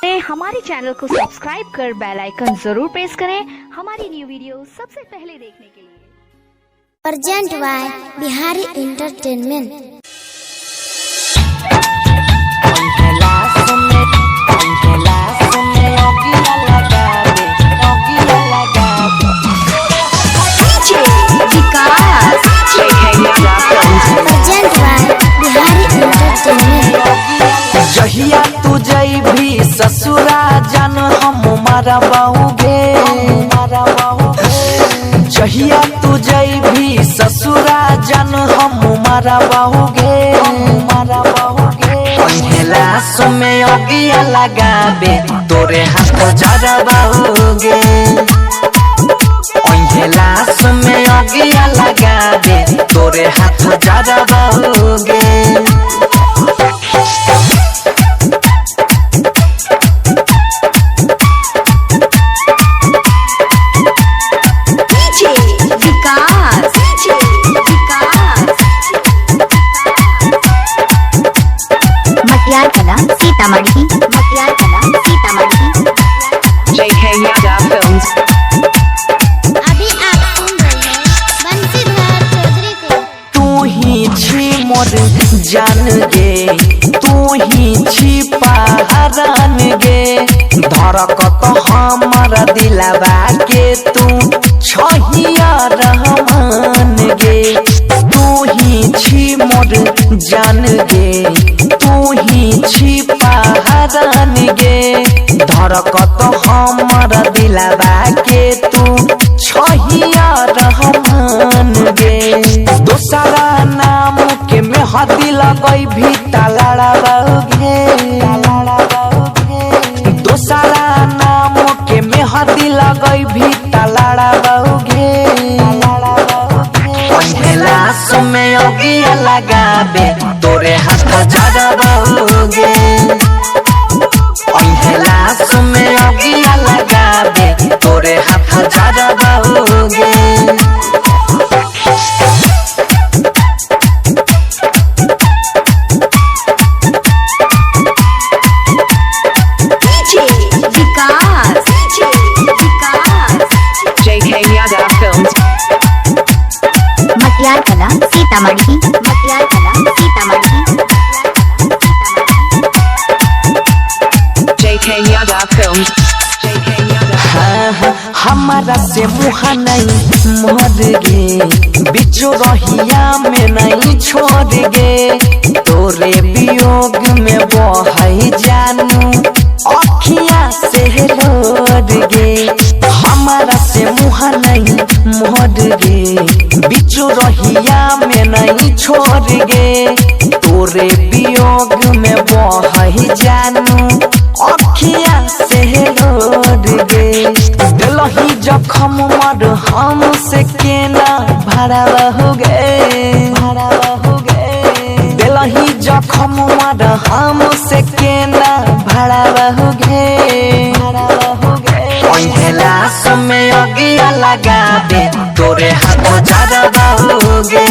पहले हमारे चैनल को सब्सक्राइब कर बेल आइकन जरूर प्रेस करें हमारी न्यू वीडियो सबसे पहले देखने के लिए। Present by Bihari entertainment. Present by Bihari entertainment. जहिया तू जैभी ससुरा जान हम मरबाऊगे। जहिया तू जैभी ससुरा जान हम मरबाऊगे। पहला सुमे अगिया लगाबे तोरे हाथ जरबाऊगे। पहला सुमे अगिया लगाबे तोरे हाथ जरबाऊगे। मटियार कला सीतामढ़ी। मटियार कला सीतामढ़ी। JK Yadav Films. अभी आप सुन रहे हैं बंसीधर चौधरी को। तू ही छी मोर जान गे, तू ही छी पहरान गे। धड़कत हमर दिलवा के तू छहिया रहमान गे। तू ही छी मोर जान गे, तू ही छी पहरान गे। धड़कत हमर दिलवा के तू छहिया रहमान गे। दोसरा नाम के मेहदी लगई भी तलड़ाओगे। दोसरा नाम के मेहदी लगई भी तलड़ाओगे। पहला सुमे अगिया लगाबे तोरे हाथ जरबाओगे। पहला सुमे अगिया लगाबे तोरे हाथ जरबाओगे। JK Yadav Films. मटियार कला सीतामढ़ी। मटियार कला Sitamarhi. JK Yadav Films. JK Yadav. हाँ, हमारा से मुँह नहीं मोर गे, बिचो रहिया में नहीं छोड़ गे। तोरे वियोग में बहई जानू अखिया से लोर गे। हमारा से मुँह नहीं मोर गे, बिचो रहिया में नहीं छोड़ गे। तोरे वियोग में बहई जानू अखिया से लोर गे। दिलही जखम मर हम से केना भरावा हो गए। दिलही जखम मर हम से केना भरावा हो गए। पहला सुमे अगिया लगाबे तोरे हाथ जरबाओगे।